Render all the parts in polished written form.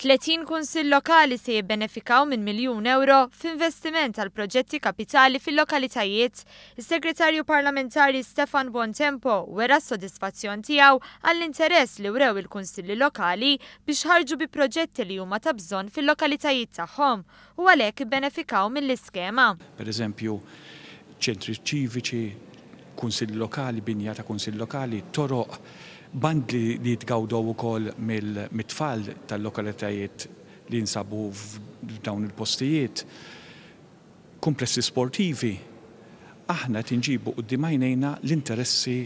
30 kunsill lokali se jibbenefikaw minn 1 miljun ewro f'investiment għal proġetti kapitali fil-lokalitajiet. Is-Segretarju Parlamentari Stefan Buontempo wera s-sodisfazzjon tiegħu għall-interess li wrew il-kunsilli lokali biex ħarġu bi proġetti li huma ta' bżonn fil-lokalitajiet tagħhom u għalhekk ibbenefikaw mill-iskema. Per eżempju, ċentri ċiviċi, kunsilli lokali, binja ta' kunsill lokali, toroq, bandli li jitgawdow ukoll mit-tfal tal-lokalitajiet li jinsabu f'dawn il-postijiet, komplessi sportivi. Aħna qed inġibu quddiem għajnejna l-interessi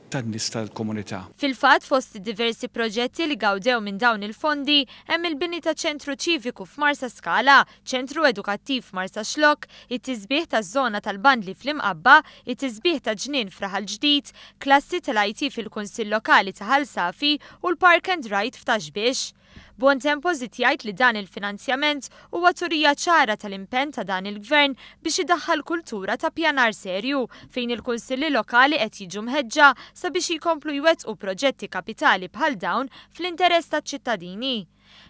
tan-nies tal-komunità. Fil-fatt, fost diversi proġetti li gawdew minn dawn il-fondi hemm il-bini ta' ċentru ċiviku f'Marsa Skala, ċentru edukattiv f'Marsaxlokk, it-tisbieħ taż-żona tal-bandli fl-Imqabba, it-tisbieħ ta' ġnien f'Raħal Ġdid, klassi tal-IT fil-Kunsill Lokali ta' Ħal Safi u l-Park and Ride f'Ta' Xbiex. Buontempo żied jgħid li dan il-finanzjament huwa turija ċara tal-impenn ta' dan il-gvern biex idaħħal kultura ta' pjanar serju fejn il-kunsilli lokali qed jiġu mħeġġa sabiex jkomplu jwettqu proġetti kapitali bħal dawn fl-interess taċ-ċittadini.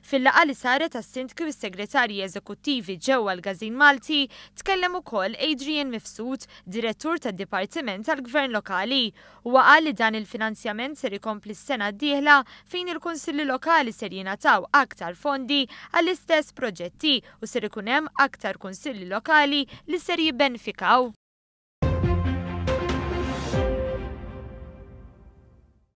Fil-laqgħa li saret għas-sindki u s-segretarji eżekuttivi ġewwa l-Każin Malti tkellem ukoll Adrian Mifsud, direttur tad-Dipartiment tal-Gvern Lokali. Huwa qal li dan il-finanzjament ser ikompli s-sena d-dieħla fejn il-kunsilli lokali ser jingħataw aktar fondi għall-istess proġetti u ser ikun hemm aktar kunsilli lokali li ser jibbenefikaw.